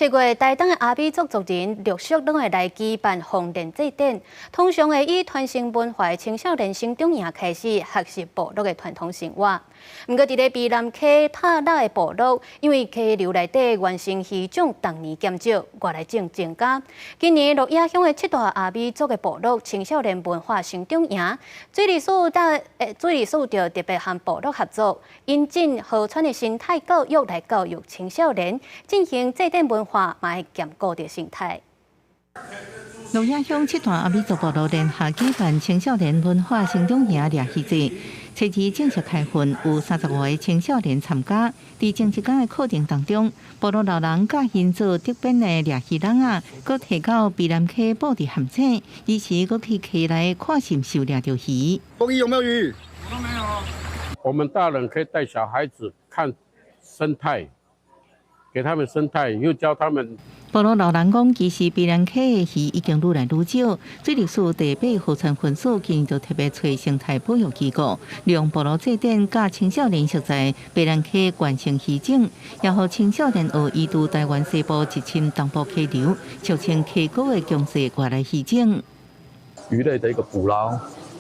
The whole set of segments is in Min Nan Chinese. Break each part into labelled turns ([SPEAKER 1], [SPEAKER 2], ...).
[SPEAKER 1] 7月，台東的阿美族族人陸續攏會來舉辦豐年祭典，通常會以傳承文化的青少年成長營開始學習部落的傳統生活。毋過，佇咧卑南溪拍獵的部落，因為溪流內底原生魚種逐年減少，外來種增加。今年鹿野鄉的七大阿美族的部落青少年文化成長營，水利署就特別和部落合作，引進河川的生態教育來教育青少年，進行祭典文化，嘛會兼顧著生態。
[SPEAKER 2] 鹿野鄉七大阿美族部落聯合舉辦青少年文化成長營獵魚祭，初二正式開訓，有35個青少年參加。佇前一工的課程當中，部落老人教𪜶做竹編的獵魚籠仔，閣提到卑南溪布置陷阱，彼時閣去溪內看是毋是有掠著魚。
[SPEAKER 3] 公益有沒有魚？
[SPEAKER 4] 都沒有。我們大人可以帶小孩子看生態，給他們生態，又教他們。
[SPEAKER 2] 部落老人講，其實卑南溪的魚已經愈來愈少。水利署第八河川分署今年就特別揣生態保育機構，利用部落祭典教青少年熟悉卑南溪原生魚種，也予青少年學移渡台灣西部入侵東部溪流，澄清溪谷的強勢外來魚種。
[SPEAKER 5] 魚類的一個捕撈，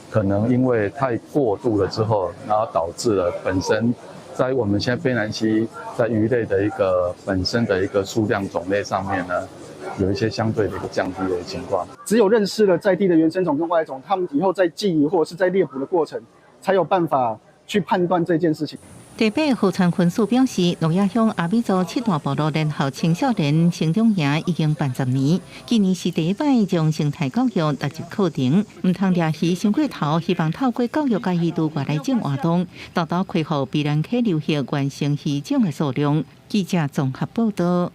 [SPEAKER 5] 可能因為太過度了之後，然後導致了本身在我們現在卑南溪在魚類的一個本身的一個數量種類上面呢，有一些相對的一個降低的情況。
[SPEAKER 3] 只有認識了在地的原生種跟外來種，他們以後在祭儀或者是在獵捕的過程，才有辦法去判斷這件事情。
[SPEAKER 2] 第八河川分署表示，鹿野鄉阿美族七大部落聯合青少年成長營已經辦10年，今年是第一擺將生態教育納入課程，毋通掠魚傷過頭，希望透過教育佮移渡外來種活動，達到恢復卑南溪流域原生魚種的數量。記者綜合報道。